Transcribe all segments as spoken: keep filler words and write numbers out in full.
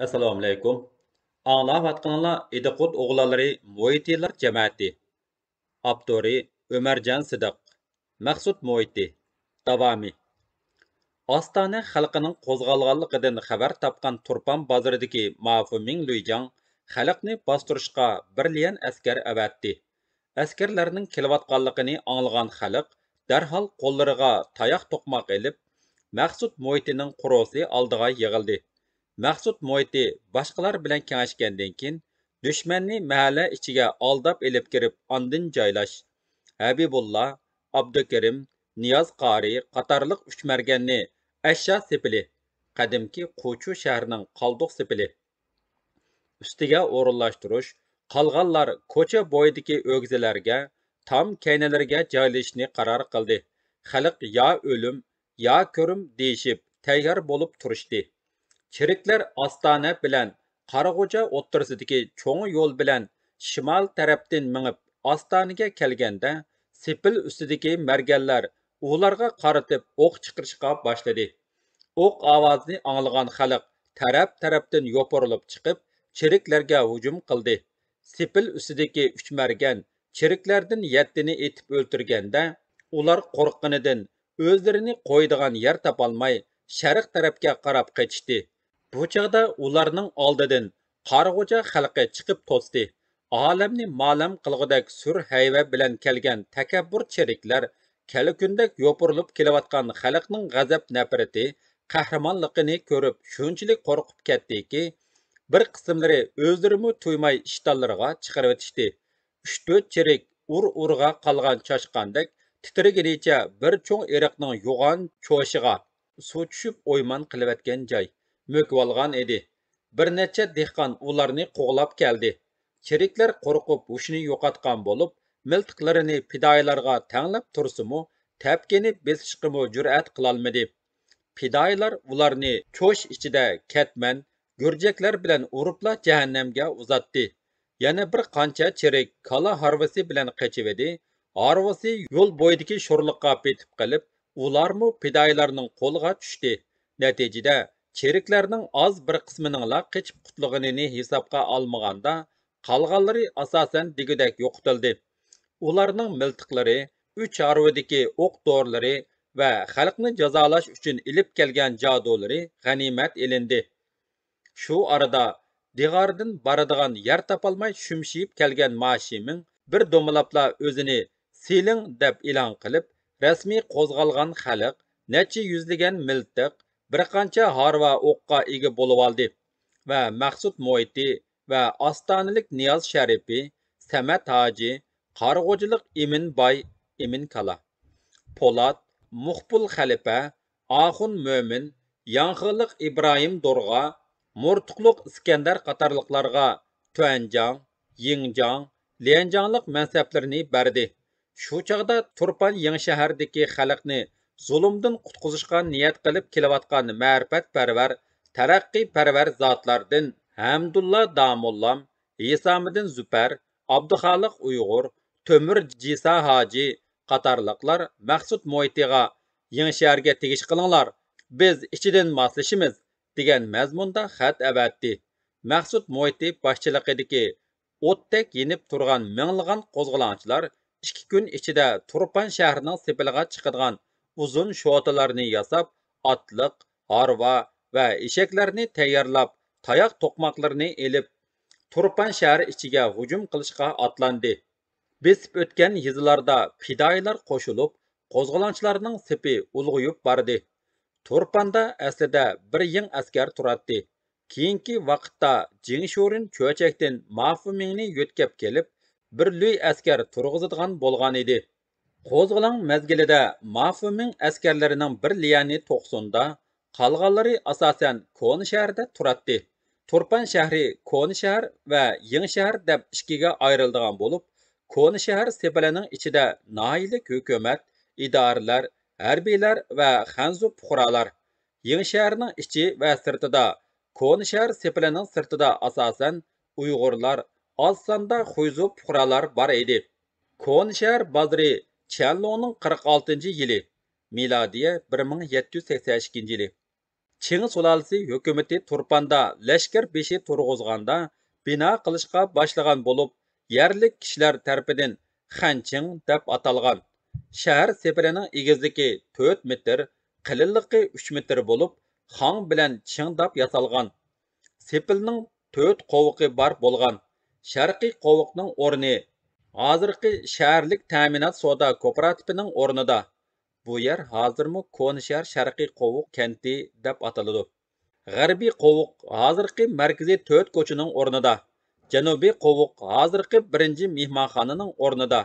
ئەسسالامۇئەلەيكۇم. ئاڭلاۋاتقىنىڭلار ئىدىقۇت ئوغلانلىرى مۇھىتىلار جەمەتى. ئاپتورى ئۆمەرجان سىدىق. مەخسۇت مۇھىتى. داۋامى. ئاستانە خەلقىنىڭ قوزغالغانلىقىدىن خەۋەر تاپقان تۇرپان بازىرىدىكى مافۇمىڭ لۈيجاڭ خەلقنى باستۇرۇشقا بىر ليەن ئەسكەر ئەۋەتتى. ئەسكەرلەرنىڭ كېلىۋاتقانلىقىنى ئاڭلىغان خەلق دەرھال قوللىرىغا تاياق توقماق ئېلىپ، مەخسۇت مۇھىتىنىڭ قورۇسى ئالدىغا يىغىلدى. مەخسۇت مۇھىتى باشقىلار بىلەن كېڭەشكەندىن كېيىن، دۈشمەننى مەھەللە ئىچىگە ئالداپ ئېلىپ كىرىپ، ئاندىن جايلاش. ھەبىبۇللا، ئابدۇكېرىم، نىياز قارى قاتارلىق ئۈچ مەرگەننى ئەششا سېپىلى، قەدىمكى قۇچۇ شەھىرىنىڭ قالدۇق سېپىلى، ئۈستىگە ئورۇنلاشتۇرۇش، قالغانلار كوچا بويىدىكى ئۆگزىلەرگە، تام كەينىلىرىگە جايلىشىشنى قارار قىلدى. خەلق يا ئۆلۈم، يا كۆرۈم دېيىشىپ تەييار بولۇپ تۇرۇشتى. چېرىكلەر ئاستانە بىلەن قارىغۇچا ئوتتۇرىسىدىكى چوڭ يول بىلەن شىمال تەرەپتىن مېڭىپ، ئاستانىگە كەلگەندە، سېپىل ئۈستىدىكى مەرگەنلەر ئۇلارغا قارىتىپ ئوق چىقىرىشقا باشلىدى. ئوق ئاۋازىنى ئاڭلىغان خەلق تەرەپ-تەرەپتىن يوپۇرۇلۇپ چىقىپ، چېرىكلەرگە ھۇجۇم قىلدى. سېپىل ئۈستىدىكى ئۈچ مەرگەن چېرىكلەردىن يەتتىنى ئېتىپ ئۆلتۈرگەندە، ئۇلار قورققىنىدىن ئۆزلىرىنى قويىدىغان يەر تاپالماي، شەرق تەرەپكە قاراپ قېچىشتى. بۇ چاغدا ئۇلارنىڭ ئالدىدىن قارىغۇچا خەلقى چىقىپ توستى. ئالەمنى مالەم قىلغۇدەك سۈر ھەيۋە بىلەن كەلگەن تەكەببۇر چېرىكلەر كەلكۈندەك يوپۇرۇلۇپ كېلىۋاتقان خەلقنىڭ غەزەپ-نەپرىتى، قەھرىمانلىقىنى كۆرۈپ شۇنچىلىك قورقۇپ كەتتىكى، بىر قىسىملىرى ئۆزلىرىمۇ تۇيماي ئىشتانلىرىغا چىقىرىۋېتىشتى. ئۈچ-تۆت چېرىك ئۇر-ئۇرغا قالغان چاشقاندەك تىترىگىنىچە بىر چوڭ ئېرىقنىڭ يوغان چوشىغا سۇ چۈشۈپ ئويمان قىلىۋەتكەن جاي، مۆكۈۋالغان ئىدى. بىر نەچچە دېھقان ئۇلارنى قوغلاپ كەلدى. چېرىكلەر قورقۇپ ھوشىنى يوقاتقان بولۇپ، مىلتىقلىرىنى پىدائىيلارغا تەڭلەپ تۇرسىمۇ، تەپكىنى بېسىشقىمۇ جۈرئەت قىلالمىدى. پىدائىيلار ئۇلارنى چوش ئىچىدە كەتمەن، گۈرجەكلەر بىلەن ئۇرۇپلا جەھەننەمگە ئۇزاتتى. يەنە بىر قانچە چېرىك كالا ھارۋىسى بىلەن قېچىۋىدى. ھارۋىسى يول بويىدىكى شورلۇققا پېتىپ قېلىپ، ئۇلارمۇ پىدائىيلارنىڭ قولىغا چۈشتى. نەتىجىدە، چېرىكلەرنىڭ ئاز بىر قىسمىنىڭلا قېچىپ قۇتۇلغىنىنى ھېسابقا ئالمىغاندا، قالغانلىرى ئاساسەن دېگۈدەك يوقىتىلدى. ئۇلارنىڭ مىلتىقلىرى، ئۈچ ھارۋىدىكى ئوق دورىلىرى ۋە خەلقنى جازالاش ئۈچۈن ئېلىپ كەلگەن جادۇلىرى غەنىيمەت ئېلىندى. شۇ ئارىدا دىغاردىن بارىدىغان يەر تاپالماي شۈمشىيىپ كەلگەن ما شىمىڭ بىر دومىلاپلا ئۆزىنى سىلىڭ دەپ ئېلان قىلىپ، رەسمىي قوزغالغان خەلق، نەچچە يۈزلىگەن مىلتىق، بىر قانچە ھارۋا ئوققا ئىگە بولۇۋالدى ۋە مەخسۇت مۇھىتى ۋە ئاستانىلىك نىياز شەرىپى، سەمەت ھاجى، قارىغۇچىلىق ئىمىن باي، ئىمىن كالا، پولات، مۇقبۇل خەلىپە، ئاخۇن مۆمىن، ياڭخېلىق ئىبراھىم دورغا، مۇرتۇقلۇق ئىسكەندەر قاتارلىقلارغا تۈەنجاڭ، يىڭجاڭ، ليەنجاڭلىق مەنسەپلىرىنى بەردى. شۇ چاغدا تۇرپان يېڭىشەھەردىكى خەلقنى زۇلۇمدىن قۇتقۇزۇشقا نىيەت قىلىپ كېلىۋاتقان مەرىپەتپەرۋەر، تەرەققىيپەرۋەر زاتلاردىن ھەمدۇللا داموللام، ھېسامىدىن زۇپەر، ئابدۇخالىق ئۇيغۇر، تۆمۈر جىسا ھاجى قاتارلىقلار مەخسۇت مۇھىتىغا، يېڭىشەھەرگە تېگىش قىلىڭلار، بىز ئىچىدىن ماسلىشىمىز، دېگەن مەزمۇندا خەت ئەۋەتتى. مەخسۇت مۇھىتى باشچىلىقىدىكى ئوتتەك يېنىپ تۇرغان مىڭلىغان قوزغىلاڭچىلار ئىككى كۈن ئىچىدە تۇرپان شەھىرىنىڭ سېپىلىغا چىقىدىغان ئۇزۇن شوتىلارنى ياساپ، ئاتلىق، ھارۋا ۋە ئېشەكلەرنى تەييارلاپ، تاياق توقماقلىرىنى ئېلىپ، تۇرپان شەھىرى ئىچىگە ھۇجۇم قىلىشقا ئاتلاندى. بېسىپ ئۆتكەن يېزىلاردا پىدائىيلار قوشۇلۇپ، قوزغىلاڭچىلارنىڭ سېپى ئۇلغىيىپ باردى. تۇرپاندا ئەسلىدە بىر يىڭ ئەسكەر تۇراتتى. كېيىنكى ۋاقىتتا جىڭشۇرېن چۆچەكتىن مافۇمىڭنى يۆتكەپ كېلىپ، بىر لۈي ئەسكەر تۇرغۇزىدىغان بولغانىدى. قوزغىلاڭ مەزگىلىدە مافۇمىڭ ئەسكەرلىرىنىڭ بىر ليەنى توقسۇندا، قالغانلىرى ئاساسەن كونا شەھەردە تۇراتتى. تۇرپان شەھىرى كونا شەھەر ۋە يېڭى شەھەر دەپ ئىككىگە ئايرىلىدىغان بولۇپ، كونا شەھەر سېپىلىنىڭ ئىچىدە ناھىيىلىك ھۆكۈمەت، ئىدارىلەر، ھەربىيلەر ۋە خەنزۇ پۇقرالار، يېڭى شەھەرنىڭ ئىچى ۋە سىرتىدا، كونا شەھەر سېپىلىنىڭ سىرتىدا ئاساسەن ئۇيغۇرلار، ئاز ساندا خۇيزۇ پۇقرالار بار ئىدى. كونا شەھەر بازىرى چيەنلۇڭنىڭ قىرىق ئالتىنچى يىلى، مىلادىيە بىر مىڭ يەتتە يۈز سەكسەن ئىككىنچى يىلى، چىڭ سۇلالىسى ھۆكۈمىتى تۇرپاندا لەشكەر بېشى تۇرغۇزغاندا بىنا قىلىشقا باشلىغان بولۇپ، يەرلىك كىشىلەر تەرىپىدىن خەنچىڭ دەپ ئاتالغان. شەھەر سېپىلىنىڭ ئېگىزلىكى تۆت مېتىر، قېلىنلىقى ئۈچ مېتىر بولۇپ، خاڭ بىلەن چىڭداپ ياسالغان. سېپىلنىڭ تۆت قوۋۇقى بار بولغان. شەرقىي قوۋۇقنىڭ ئورنى ھازىرقى شەھەرلىك تەمىنات سودا كوپىراتىپىنىڭ ئورنىدا. بۇ يەر ھازىرمۇ كونا شەھەر شەرقىي قوۋۇق كەنتى دەپ ئاتىلىدۇ. غەربىي قوۋۇق ھازىرقى مەركىزىي تۆت كوچىنىڭ ئورنىدا. جەنۇبىي قوۋۇق ھازىرقى بىرىنچى مېھمانخانىنىڭ ئورنىدا.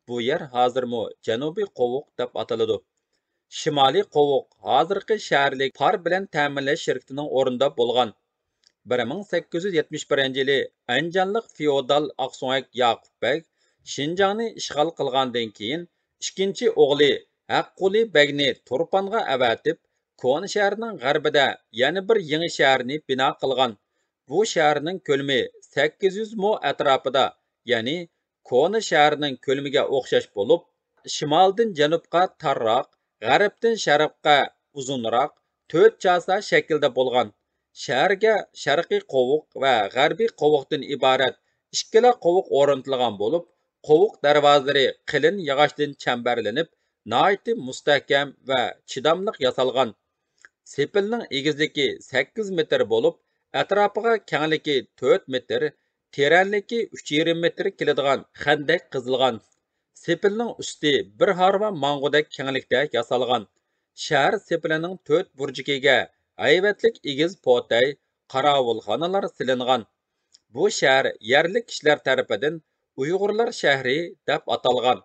بۇ يەر ھازىرمۇ جەنۇبىي قوۋۇق دەپ ئاتىلىدۇ. شىمالىي قوۋۇق ھازىرقى شەھەرلىك پار بىلەن تەمىنلەش شىركىتىنىڭ ئورنىدا بولغان. بىر مىڭ سەككىز يۈز يەتمىش بىرىنچى يىلى ئەنجانلىق فېئودال ئاقسۆڭەك ياقۇپ بەگ شىنجاڭنى ئىشغال قىلغاندىن كېيىن، ئىككىنچى ئوغلى ھەققۇلى بەگنى تۇرپانغا ئەۋەتىپ، كونا شەھەرنىڭ غەربىدە يەنە بىر يېڭى شەھەرنى بىنا قىلغان. بۇ شەھەرنىڭ كۆلىمى سەككىز يۈز مو ئەتراپىدا، يەنى كونا شەھەرنىڭ كۆلىمىگە ئوخشاش بولۇپ، شىمالدىن جەنۇبقا تارراق، غەربتىن شەرققە ئۇزۇنراق، تۆت چاسا شەكلىدە بولغان. شەھەرگە شەرقىي قوۋۇق ۋە غەربىي قوۋۇقتىن ئىبارەت ئىككىلا قوۋۇق ئورنىتىلغان بولۇپ، قوۋۇق دەرۋازىلىرى قېلىن ياغاچتىن چەمبەرلىنىپ، ناھايىتى مۇستەھكەم ۋە چىداملىق ياسالغان. سېپىلنىڭ ئېگىزلىكى سەككىز مېتىر بولۇپ، ئەتراپىغا كەڭلىكى تۆت مېتىر، تېرەنلىكى ئۈچ يېرىم مېتىر كېلىدىغان خەندەك قېزىلغان. سېپىلنىڭ ئۈستى بىر ھارۋا ماڭغۇدەك كەڭلىكتە ياسالغان. شەھەر سېپىلىنىڭ تۆت بۇرجىكىگە ھەيۋەتلىك ئېگىز پوتەي، قاراۋۇلخانىلار سېلىنغان. بۇ شەھەر يەرلىك كىشىلەر تەرىپىدىن ئۇيغۇرلار شەھىرى دەپ ئاتالغان.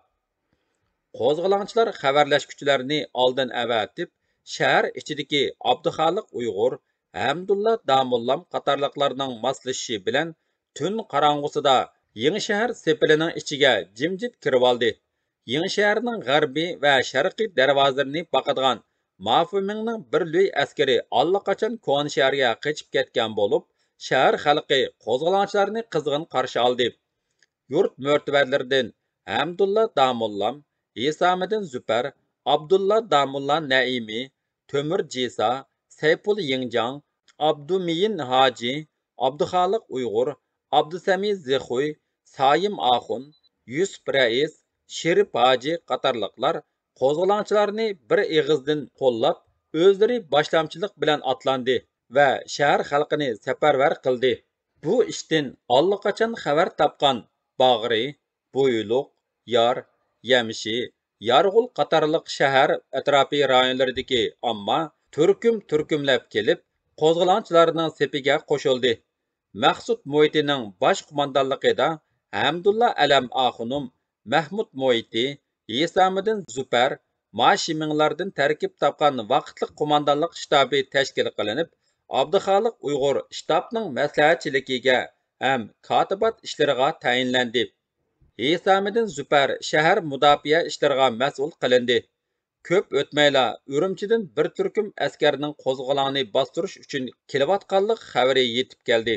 قوزغىلاڭچىلار خەۋەرلەشكۈچىلەرنى ئالدىن ئەۋەتىپ، شەھەر ئىچىدىكى ئابدۇخالىق ئۇيغۇر، ھەمدۇللا داموللام قاتارلىقلارنىڭ ماسلىشىشى بىلەن تۈن قاراڭغۇسىدا يېڭىشەھەر سېپىلىنىڭ ئىچىگە جىمجىت كىرىۋالدى. يېڭىشەھەرنىڭ غەربىي ۋە شەرقىي دەرۋازىلىرىنى باقىدىغان مافۈمىڭنىڭ بىر لۈي ئەسكىرى ئاللىقاچان كونا شەھەرگە قېچىپ كەتكەن بولۇپ، شەھەر خەلقى قوزغىلاڭچىلارنى قىزغىن قارشى ئالدى. يۇرت مۆتىۋەرلىرىدىن ھەمدۇللا داموللام، ھېسامىدىن زۇپەر، ئابدۇللا داموللا نەئىمى، تۆمۈر جىسا، سەيپۇل يىڭجاڭ، ئابدۇمېيىن ھاجى، ئابدۇخالىق ئۇيغۇر، ئابدۇسەمى زىخۇي، سايىم ئاخۇن، يۈسۈپ رەئىس، شېرىپ ھاجى قاتارلىقلار قوزغىلاڭچىلارنى بىر ئېغىزدىن قوللاپ، ئۆزلىرى باشلامچىلىق بىلەن ئاتلاندى ۋە شەھەر خەلقىنى سەپەرۋەر قىلدى. بۇ ئىشتىن ئاللىقاچان خەۋەر تاپقان باغرى، بويلۇق، يار، يەمشى، يارغول قاتارلىق شەھەر ئەتراپى رايونلىرىدىكى ئامما تۈركۈم-تۈركۈملەپ كېلىپ، قوزغىلاڭچىلارنىڭ سېپىگە قوشۇلدى. مەخسۇت مۇھىتىنىڭ باش قوماندانلىقىدا ھەمدۇللا ئەلەم ئاخۇنۇم، مەھمۇت مۇھىتى، ھېسامىدىن زۇپەر، ما شىمىڭلاردىن تەركىب تاپقان ۋاقىتلىق قوماندانلىق شتابى تەشكىل قىلىنىپ، ئابدۇخالىق ئۇيغۇر شتابنىڭ مەسلىھەتچىلىكىگە ھەم كاتىبات ئىشلىرىغا تەيىنلەندى. ھېسامىدىن زۇپەر شەھەر مۇداپىئە ئىشلىرىغا مەسئۇل قىلىندى. كۆپ ئۆتمەيلا ئۈرۈمچىدىن بىر تۈركۈم ئەسكەرنىڭ قوزغىلاڭنى باستۇرۇش ئۈچۈن كېلىۋاتقانلىق خەۋىرى يېتىپ كەلدى.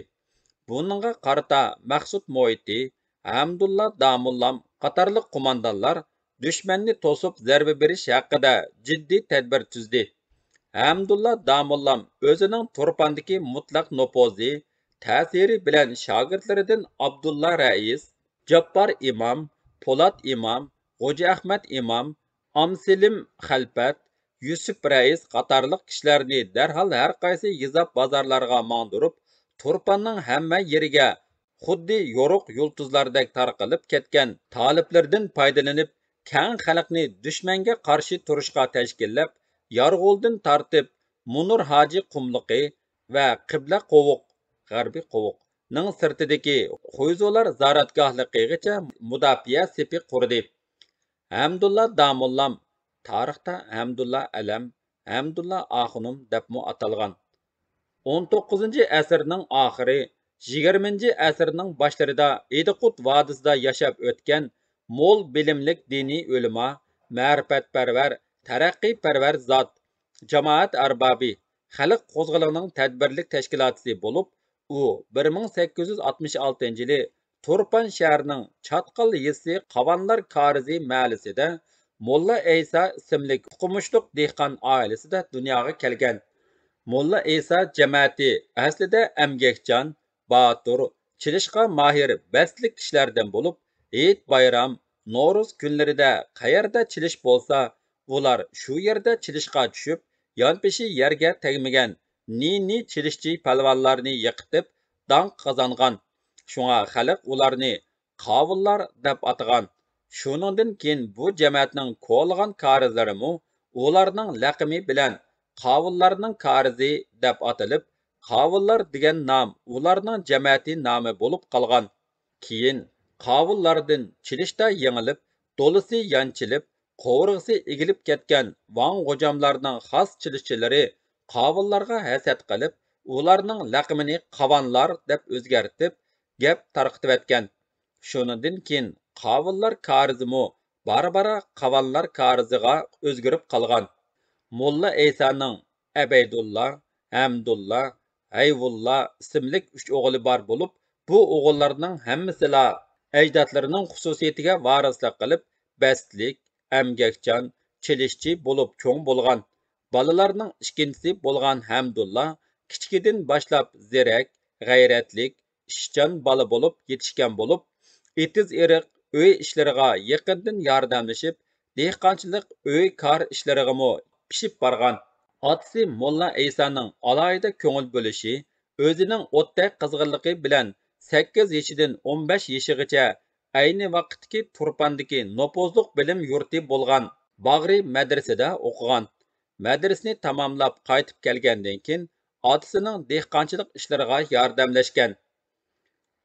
بۇنىڭغا قارىتا مەخسۇت مۇھىتى، ھەمدۇللا داموللام قاتارلىق قوماندانلار دۈشمەننى توسۇپ زەربە بېرىش ھەققىدە جىددىي تەدبىر تۈزدى. ھەمدۇللا داموللام ئۆزىنىڭ تۇرپاندىكى مۇتلەق نوپۇزى، تەسىرى بىلەن شاگىرتلىرىدىن ئابدۇللا رەئىس، جاپپار ئىمام، پولات ئىمام، غوجا ئەخمەت ئىمام، ئامسېلىم خەلپەت، يۈسۈپ رەئىس قاتارلىق كىشىلەرنى دەرھال ھەر قايسى يېزا بازارلارغا ماڭدۇرۇپ، تۇرپاننىڭ ھەممە يېرىگە خۇددى يورۇق يۇلتۇزلاردەك تارقىلىپ كەتكەن تالىپلىرىدىن پايدىلىنىپ، كەڭ خەلقنى دۈشمەنگە قارشى تۇرۇشقا تەشكىللەپ، يارغولدىن تارتىپ مۇنۇر ھاجى قۇملۇقى ۋە قىبلە قوۋۇق، غەربىي قوۋۇقنىڭ سىرتىدىكى خۇيزۇلار زاراتگاھلىقىغىچە مۇداپىئە سېپى قۇردى. ھەمدۇللا داموللام، تارىختا ھەمدۇللا ئەلەم، ھەمدۇللا ئاخۇنۇم دەپمۇ ئاتالغان. ئون توققۇزىنچى ئەسىرنىڭ ئاخىرى، يىگىرمىنچى ئەسىرنىڭ باشلىرىدا ئىدىقۇت ۋادىسىدا ياشاپ ئۆتكەن مول بىلىملىك دىنىي ئۆلىما، مەرىپەتپەرۋەر، تەرەققىيپەرۋەر زات، جامائەت ئەربابى، خەلق قوزغىلىڭىنىڭ تەدبىرلىك تەشكىلاتچىسى بولۇپ، ئۇ بىر مىڭ سەككىز يۈز ئاتمىش ئالتىنچى يىلى تۇرپان شەھىرىنىڭ چاتقال يېزىسى قاۋانلار كارىزى مەھەللىسىدە موللا ئەيسا ئىسىملىك ئوقۇمۇشلۇق دېھقان ئائىلىسىدە دۇنياغا كەلگەن. موللا ئەيسا جەمەتى ئەسلىدە ئەمگەكچان، باتۇر، چېلىشقا ماھىر بەستلىك كىشىلەردىن بولۇپ، ھېيت-بايرام، نورۇز كۈنلىرىدە قەيەردە چېلىش بولسا، ئۇلار شۇ يەردە چېلىشقا چۈشۈپ، يانپېشى يەرگە تەگمىگەن نى-نى چېلىشچى پەلۋانلارنى يىقىتىپ، داڭ قازانغان. شۇڭا خەلق ئۇلارنى قاۋۇللار دەپ ئاتىغان. شۇنىڭدىن كېيىن بۇ جەمەتنىڭ كولىغان كارىزلىرىمۇ ئۇلارنىڭ لەقىمى بىلەن قاۋۇللارنىڭ كارىزى دەپ ئاتىلىپ، قاۋۇللار دېگەن نام ئۇلارنىڭ جەمەتى نامى بولۇپ قالغان. كېيىن قاۋۇللاردىن چېلىشتا يېڭىلىپ، دولىسى يانچىلىپ، قوۋۇرغىسى ئېگىلىپ كەتكەن ۋاڭ غوجاملارنىڭ خاس چېلىشچىلىرى قاۋۇللارغا ھەسەت قىلىپ، ئۇلارنىڭ لەقىمىنى قاۋانلار دەپ ئۆزگەرتىپ، گەپ تارقىتىۋەتكەن. شۇنىڭدىن كېيىن قاۋۇللار كارىزىمۇ بارا-بارا قاۋانلار كارىزىغا ئۆزگىرىپ قالغان. موللا ئەيسانىڭ ئەبەيدۇللا، ھەمدۇللا، ھەيۋۇللا ئىسىملىك ئۈچ ئوغلى بار بولۇپ، بۇ ئوغۇللارنىڭ ھەممىسىلا ئەجدادلىرىنىڭ خۇسۇسىيىتىگە ۋارىسلىق قىلىپ، بەستلىك، ئەمگەكچان، چېلىشچى بولۇپ چوڭ بولغان. بالىلارنىڭ ئىككىنچىسى بولغان ھەمدۇللا كىچىكىدىن باشلاپ زېرەك، غەيرەتلىك، ئىشچان بالا بولۇپ يېتىشكەن بولۇپ، ئېتىز-ئېرىق، ئۆي ئىشلىرىغا يېقىندىن ياردەملىشىپ، دېھقانچىلىق، ئۆي كار ئىشلىرىغىمۇ پىشىپ بارغان. ئاتىسى موللا ئەيسانىڭ ئالاھىدە كۆڭۈل بۆلۈشى، ئۆزىنىڭ ئوتتەك قىزغىنلىقى بىلەن سەككىز يېشىدىن ئون بەش يېشىغىچە ئەينى ۋاقىتتىكى تۇرپاندىكى نوپۇزلۇق بىلىم يۇرتى بولغان باغرى مەدرىسىدە ئوقۇغان. مەدرىسىنى تاماملاپ قايتىپ كەلگەندىن كېيىن، ئاتىسىنىڭ دېھقانچىلىق ئىشلىرىغا ياردەملەشكەن.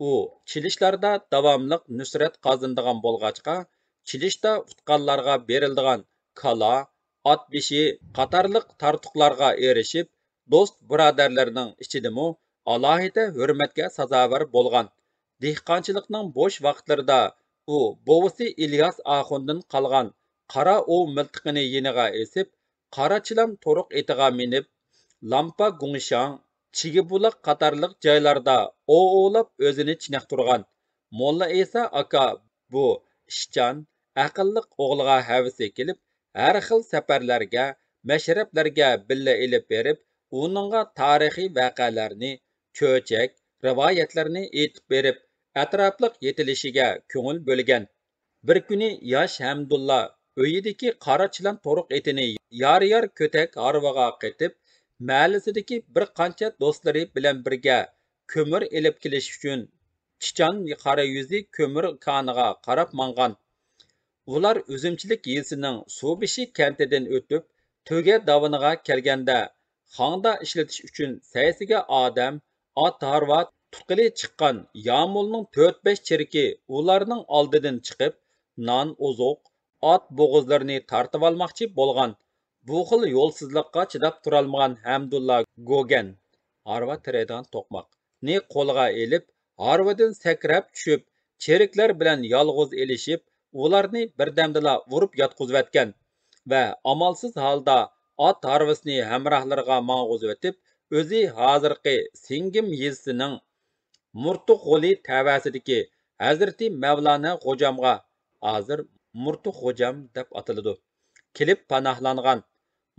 ئۇ چېلىشلاردا داۋاملىق نۇسرەت قازىنىدىغان بولغاچقا، چېلىشتا ئۇتقانلارغا بېرىلىدىغان كالا، ئات بېشى قاتارلىق تارتۇقلارغا ئېرىشىپ، دوست-بۇرادەرلىرىنىڭ ئىچىدىمۇ ئالاھىدە ھۆرمەتكە سازاۋەر بولغان. دېھقانچىلىقنىڭ بوش ۋاقىتلىرىدا ئۇ بوۋىسى ئىلياس ئاخۇندىن قالغان قارا ئوۋ مىلتىقىنى يېنىغا ئېسىپ، قارا چىلان تورۇق ئېتىغا مىنىپ، لامپا گۇڭشاڭ، چىگىبۇلاق قاتارلىق جايلاردا ئوۋ ئوۋلاپ ئۆزىنى چېنىقتۇرغان. موللا ئەيسا ئاكا بۇ ئىشچان، ئەقىللىق ئوغلىغا ھەۋىسى كېلىپ، ھەر خىل سەپەرلەرگە، مەشرەپلەرگە بىللە ئېلىپ بېرىپ، ئۇنىڭغا تارىخىي ۋەقەلەرنى، چۆچەك، رىۋايەتلەرنى ئېيتىپ بېرىپ، ئەتراپلىق يېتىلىشىگە كۆڭۈل بۆلگەن. بىر كۈنى ياش ھەمدۇللا ئۆيىدىكى قارا چىلان تورۇق ئېتىنى يار-يار كۆتەك ھارۋىغا قېتىپ، مەھەللىسىدىكى بىر قانچە دوستلىرى بىلەن بىرگە كۆمۈر ئېلىپ كېلىش ئۈچۈن چىچان قارا يۈزى كۆمۈر كانىغا قاراپ ماڭغان. ئۇلار ئۈزۈمچىلىك يېزىسىنىڭ سۇبېشى كەنتىدىن ئۆتۈپ، تۆگە داۋىنىغا كەلگەندە، خاڭدا ئىشلىتىش ئۈچۈن سەيسىگە ئادەم، ئات-ھارۋا تۇتقىلى چىققان يامۇلنىڭ تۆت-بەش چېرىكى ئۇلارنىڭ ئالدىدىن چىقىپ، نان-ئوزۇق، ئات بوغۇزلىرىنى تارتىۋالماقچى بولغان. بۇ خىل يولسىزلىققا چىداپ تۇرالمىغان ھەمدۇللا گوگەن، ھارۋا تىرەيدىغان توقماق، نى قولىغا ئېلىپ، ھارۋىدىن سەكرەپ چۈشۈپ، چېرىكلەر بىلەن يالغۇز ئېلىشىپ، ئۇلارنى بىردەمدىلا ئۇرۇپ ياتقۇزۇۋەتكەن ۋە ئامالسىز ھالدا ئات ھارۋىسىنى ھەمراھلىرىغا ماڭغۇزۇۋېتىپ، ئۆزى ھازىرقى سىڭگىم يېزىسىنىڭ مۇرتۇق غولى تەۋەسىدىكى ھەزرىتى مەۋلانا غوجامغا، ھازىر مۇرتۇق غوجام دەپ ئاتىلىدۇ، كېلىپ پاناھلانغان.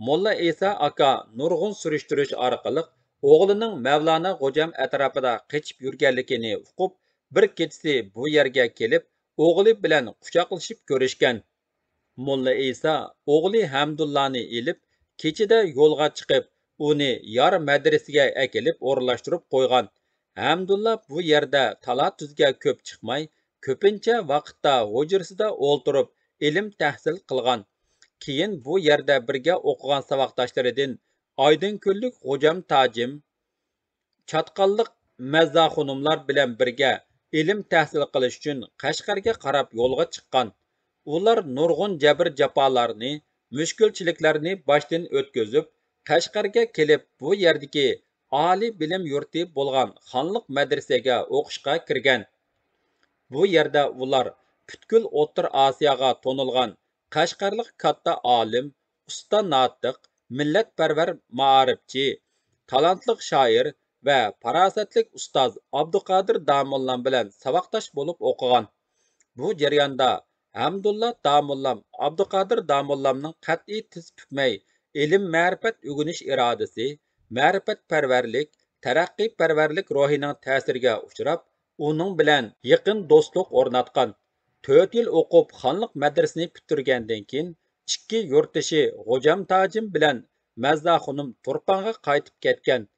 موللا ئەيسا ئاكا نۇرغۇن سۈرۈشتۈرۈش ئارقىلىق ئوغلىنىڭ مەۋلانا غوجام ئەتراپىدا قېچىپ يۈرگەنلىكىنى ئۇقۇپ، بىر كېچىسى بۇ يەرگە كېلىپ، ئوغلى بىلەن قۇچاقلىشىپ كۆرۈشكەن. موللا ئەيسا ئوغلى ھەمدۇللانى ئېلىپ، كېچىدە يولغا چىقىپ، ئۇنى يار مەدرىسىگە ئەكېلىپ ئورۇنلاشتۇرۇپ قويغان. ھەمدۇللا بۇ يەردە تالا-تۈزگە كۆپ چىقماي، كۆپىنچە ۋاقىتتا ھۇجرىسىدا ئولتۇرۇپ ئىلىم تەھسىل قىلغان. كېيىن بۇ يەردە بىرگە ئوقۇغان ساۋاقداشلىرىدىن ئايدىڭكۆللۈك غوجام تاجىم، چاتقاللىق مەززا خۇنۇملار بىلەن بىرگە ئىلىم تەھسىل قىلىش ئۈچۈن قەشقەرگە قاراپ يولغا چىققان. ئۇلار نۇرغۇن جەبىر-جاپالارنى، مۈشكۈلچىلىكلەرنى باشتىن ئۆتكۈزۈپ، قەشقەرگە كېلىپ، بۇ يەردىكى ئالىي بىلىم يۇرتى بولغان خانلىق مەدرىسىگە ئوقۇشقا كىرگەن. بۇ يەردە ئۇلار پۈتكۈل ئوتتۇرا ئاسىياغا تونۇلغان قەشقەرلىك كاتتا ئالىم، ئۇستا ناتىق، مىللەتپەرۋەر مائارىپچى، تالانتلىق شائىر ۋە پاراسەتلىك ئۇستاز ئابدۇقادىر داموللام بىلەن ساۋاقداش بولۇپ ئوقۇغان. بۇ جەرياندا ھەمدۇللا داموللام ئابدۇقادىر داموللامنىڭ قەتئىي تىز پۈكمەي ئىلىم-مەرىپەت ئۆگىنىش ئىرادىسى، مەرىپەتپەرۋەرلىك، تەرەققىيپەرۋەرلىك روھىنىڭ تەسىرىگە ئۇچراپ، ئۇنىڭ بىلەن يېقىن دوستلۇق ئورناتقان. تۆت يىل ئوقۇپ، خانلىق مەدرىسىنى پۈتتۈرگەندىن كېيىن، ئىككى يۇرتدىشى غوجام تاجىم بىلەن مەززا خانىم تۇرپانغا قايتىپ كەتكەن.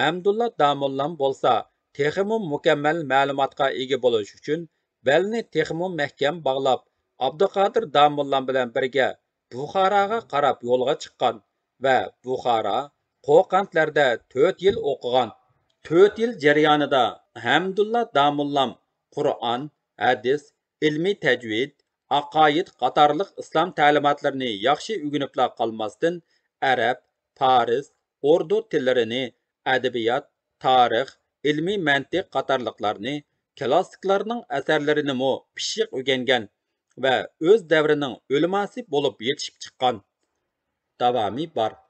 ھەمدۇللا داموللام بولسا تېخىمۇ مۇكەممەل مەلۇماتقا ئىگە بولۇش ئۈچۈن بەلنى تېخىمۇ مەھكەم باغلاپ، ئابدۇقادىر داموللام بىلەن بىرگە بۇخاراغا قاراپ يولغا چىققان ۋە بۇخارا، قوقەنتلەردە تۆت يىل ئوقۇغان. تۆت يىل جەريانىدا ھەمدۇللا داموللام قۇرئان، ھەدىس، ئىلمىي تەجۋىد، ئەقايىد قاتارلىق ئىسلام تەلىماتلىرىنى ياخشى ئۆگىنىپلا قالماستىن، ئەرەب، پارس، ئوردۇ تىللىرىنى، ئەدەبىيات، تارىخ، ئىلمىي مەنتىق قاتارلىقلارنى، كلاسسىكلارنىڭ ئەسەرلىرىنىمۇ پىششىق ئۆگەنگەن ۋە ئۆز دەۋرىنىڭ ئۆلىماسى بولۇپ يېتىشىپ چىققان. داۋامى بار.